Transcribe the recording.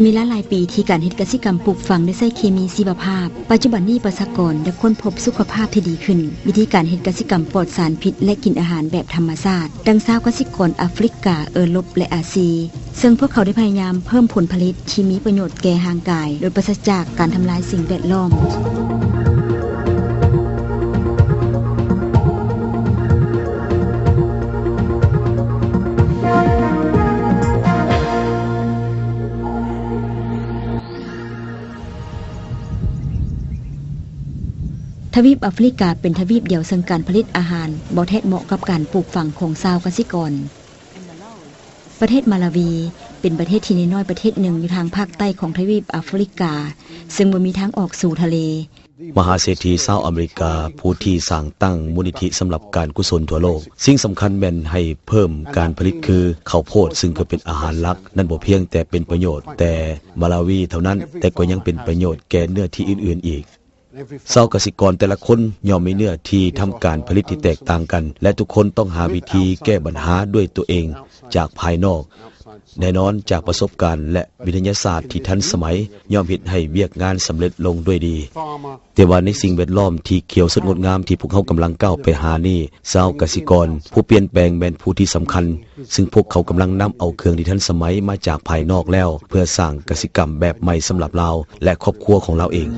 ມີຫຼາຍໆປີທີ່ການເຮັດກະສິກຳປູກຝັງໄດ້ໃຊ້ເຄມີຊີວະພາບ. ປັດຈຸບັນນີ້ປະຊາກອນໄດ້ຄົ້ນພົບສຸຂະພາບທີ່ດີຂຶ້ນ, ວິທີການເຮັດກະສິກຳປອດສານພິດ ແລະ ກິນອາຫານແບບທຳມະຊາດ, ດັ່ງຊາວກະສິກອນອາຟຣິກາ, ເອີຣົບ ແລະ ອາຊີ, ເຊິ່ງພວກເຂົາໄດ້ພະຍາຍາມເພີ່ມຜົນຜະລິດທີ່ມີປະໂຫຍດແກ່ຮ່າງກາຍ ໂດຍປາສະຈາກການທຳລາຍສິ່ງແວດລ້ອມ. ທະວີບອາຟຣິກາເປັນທະວີບດຽວເຊິ່ງການຜະລິດອາຫານບໍ່ແທດເໝາະກັບການປູກຝັງຂອງຊາວກະສິກອນ. ປະເທດມາລາວີເປັນປະເທດທີ່ນ້ອຍໆປະເທດໜຶ່ງຢູ່ທາງພາກໃຕ້ຂອງທະວີບອາຟຣິກາ, ເຊິ່ງບໍ່ມີທາງອອກສູ່ທະເລ. ມະຫາເສດຖີຊາວອາເມລິກາຜູ້ທີ່ສ້າງຕັ້ງມູນນິທິສຳລັບການກຸສົນທົ່ວໂລກ. ສິ່ງສຳຄັນແມ່ນໃຫ້ເພີ່ມການຜະລິດຄືເຂົ້າໂພດ, ຊຶ່ງກໍເປັນອາຫານຫຼັກ. ນັ້ນບໍ່ພຽງແຕ່ເປັນປະໂຫຍດແກ່ມາລາວີເທົ່ານັ້ນ, ແຕ່ກໍຍັງເປັນປະໂຫຍດແກ່ເນື້ອທີ່ອື່ນໆອີກ. ຊາວກະສິກອນແຕ່ລະຄົນຍ່ອມມີເນື້ອທີ່ທຳການຜະລິດທີ່ແຕກຕ່າງກັນ, ແລະ ທຸກຄົນຕ້ອງຫາວິທີແກ້ບັນຫາດ້ວຍຕົວເອງຈາກພາຍນອກ. ແນ່ນອນ, ຈາກປະສົບການ ແລະ ວິທະຍາສາດທີ່ທັນສະໄໝ ຍ່ອມເຮັດໃຫ້ວຽກງານສຳເລັດລົງດ້ວຍດີ. ແຕ່ວ່າໃນສິ່ງແວດລ້ອມທີ່ຂຽວສົດງົດງາມທີ່ພວກເຮົາກຳລັງກ້າວໄປຫານີ້, ຊາວກະສິກອນຜູ້ປ່ຽນແປງແມ່ນຜູ້ທີ່ສຳຄັນ, ຊຶ່ງພວກເຂົາກຳລັງນຳເອົາເຄື່ອງທີ່ທັນສະໄໝມາຈາກພາຍນອກແລ້ວ ເພື່ອສ້າງກະສິກຳແບບໃໝ່ສຳລັບລາວ ແລະ ຄອບຄົວຂອງລາວເອງ.